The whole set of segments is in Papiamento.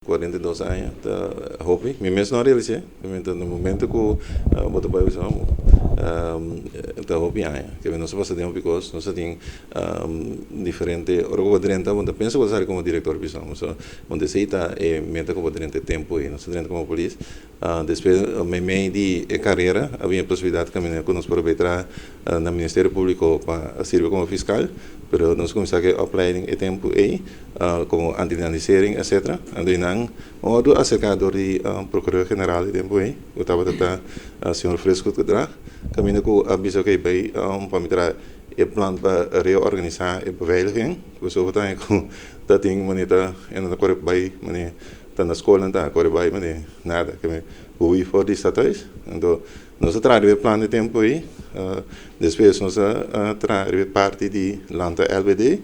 42 aña ta hopi. Mi mes no a realis'é. Na momento ku bo ta bai bisa ta hopi aña. Ke nos a pasa den hopi kos, nos a tin diferente, ora ku bo drenta bo ta pensa ku bo ta sali komo direktor di prison. So, bo esei ta e meta ku bo drenta e tempu ei. Nos a drenta komo polis. Despues meimei di e karera a bin e posibilidat kaminda ku nos por a bai traha na Ministerio Públiko pa sirbi komo fiskal, pero nos a kuminsá ku e opleiding e tempu ei komo anti-dinamisering etcetera. Anto nan a wòrdu aserká dor di Prokuror General e tempu ei ku tabata ta señor Frits Goedgedrag, kaminda ku a bisa oke bai pa mi traha e plan pa reorganisá e beveiliging, pasobra ta ku ta tin manera e no ta kore bai manera ta na skol nan ta kore bai mane nada ke mi hui for di stadhuis. Anto nos a traha riba e plan di tempu ei, despues nos a traha riba e parti di lanta LBD.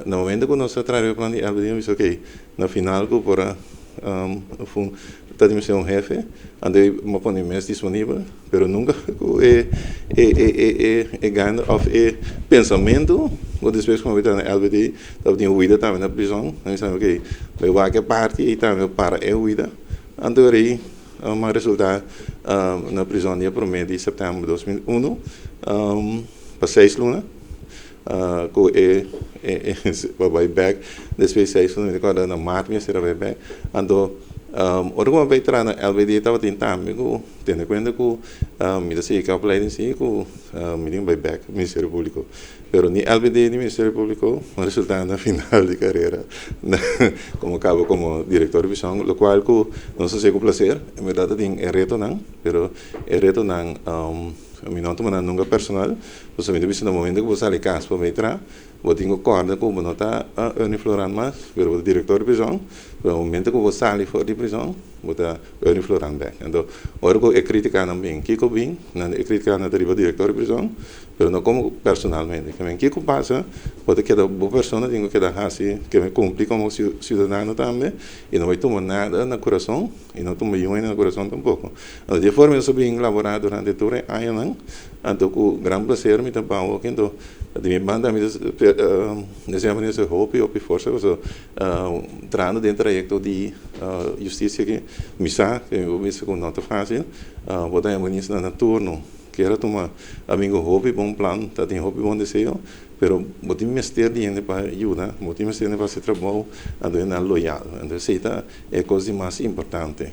Na momento ku nos a traha riba e plan di LBD nos a bisa ok, na final ku por a ta tin mester un hefe, anto ei bo a pone mes disponibel, pero nunka ku e e gana òf e pensamentu ku despues ku mi a bira na LBD tabatin huida tambe na prison, mi a bisa ok, mi wak e parti ei tambe para e huida, anto rei mi a resulta na prison dia prome di sèptèmber 2001 pa 6 luna ku e pa bai bèk. Despues 6 luna, mi ta kòrda na mart mi mester a bai bèk. Anto ora ku mi a bai traha na LBD tabatin tambe ku tene kuenta ku mi ta sigui ku e opleiding, si ku mi tin ku bai bèk Ministerio Públiko, pero ni LBD ni Ministerio Públiko a resultá na final di karera komo kaba komo direktor di prison, lokual ku nos a hasi ku plaser. En bèrdat ta tin e retonan, pero e retonan mi no a tuma nan nunka personal, pasobra mi ta bisa na momento ku bo sali kas pa bai traha, bo tin ku kòrda ku bo no ta Ernie Floran mas, pero bo ta direktor di prison. Pero na momento ku bo sali for di prison, bo ta Ernie Floran bèk. Anto ora ku e kritikanan bin, kiko bin nan, e kritikanan ta riba direktor di prison, pero no komo personalmente. Ke men kiko pasa, bo ta keda bo persona, tin ku keda hasi ke men kumpli komo siudadano tambe i no bai tuma nada na kurason i no tuma yu na kurason tampoko. Anto di e forma nos a bin laborá durante tur e añanan. Anto ku gran plaser mi ta bawo aki. Anto di mi banda mi ta deseá minister hopi hopi forsa, pasobra trahando den trayekto di hustisia aki mi sa ke mi por bisa ku no ta fásil. Bo ta haña minister na turno kier a tuma amigo hopi bon plan, ta tin hopi bon deseo, pero bo tin mester di hende pa yuda, bo tin mester di hende pa hasi trabou, anto nan loyal. Anto esei ta e kos di mas importante.